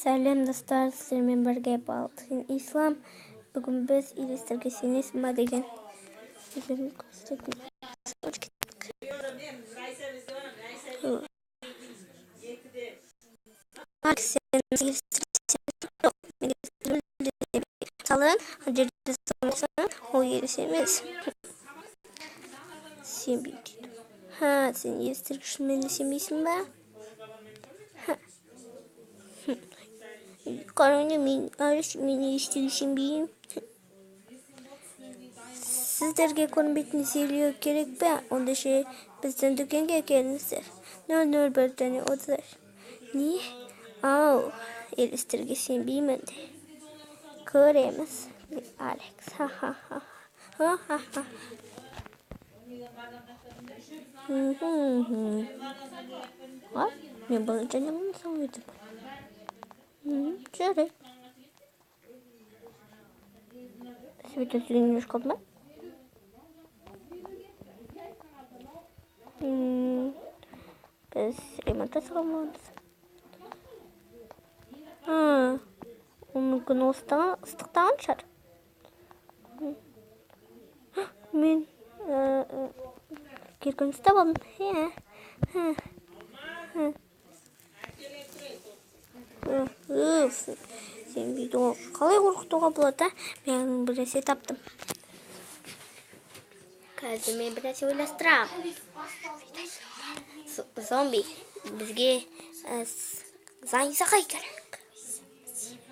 Сәлем, достар, сіздермен бірге Балтин Ислам. Бүгін біз елестерге сенесің ба деген видеоны көрсететін. Сен Мысалы, жерде ол елес емес. Сенбеймін дейді. Ха, сен елестерге шынымен де сенбейсің ба? Қараңдар, мен мен елестерге сенбеймін. Сіздерге көрінбейтін зелье керек пе? Онда ше біздің дүкенге келіңіздер. 001 және 33. Не? Ау, елестерге сенбеймін де. Көреміз. Алекс. Ха-ха-ха. Ха-ха-ха. А? Мен бұны және бұны салып едім. Жарайды. Свет өшіп қалды ма? Біз ремонт жасаған боламыз. Ол мүмкін ыстықтаған шығар. Мен кирканы ұстап алдым. Сенбейді ғой. Қалай қорқытуға болады, а? Мен бір нәрсе таптым. Қазір мен бір нәрсе ойластырамын. Зомби, бізге найзағай керек.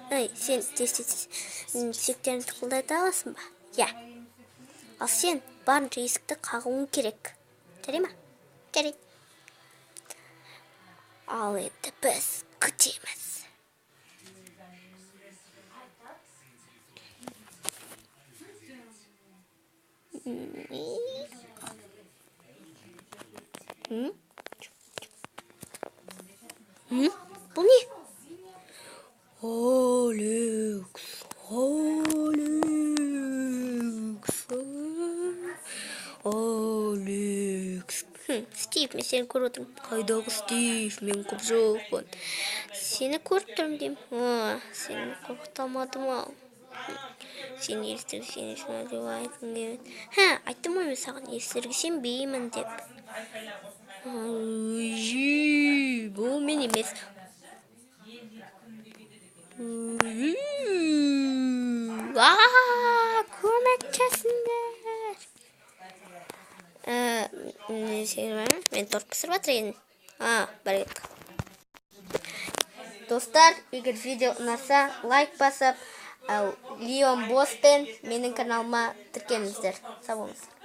Ей, сен тез-тез сүйектерін тықылдата аласың ба? Иә. Ал сен барынша есікті қағуың керек. Жарай ма? Жарайды. Ал енді біз күтеміз. Бұл не? Алекс, Алекс, Алекс. Стив, мен сені көріп отырмын. Қайдағы Стив, мен көп жоқпын. Сені көріп тұрмын деймін. Сені қорқыта алмадым ау. Сен елестерге сенесің ба деп айтқым келмеді. Ха, айттым ғой мен саған елестерге сенбеймін деп. Бұл мен емес. Көмектесіңдер. Мен торт пісіріп жатыр едім. Бар кеттік. Достар, егер видео ұнаса, лайк басып, Леон Боспен менің каналыма тіркеліңіздер. Сау болыңыздар.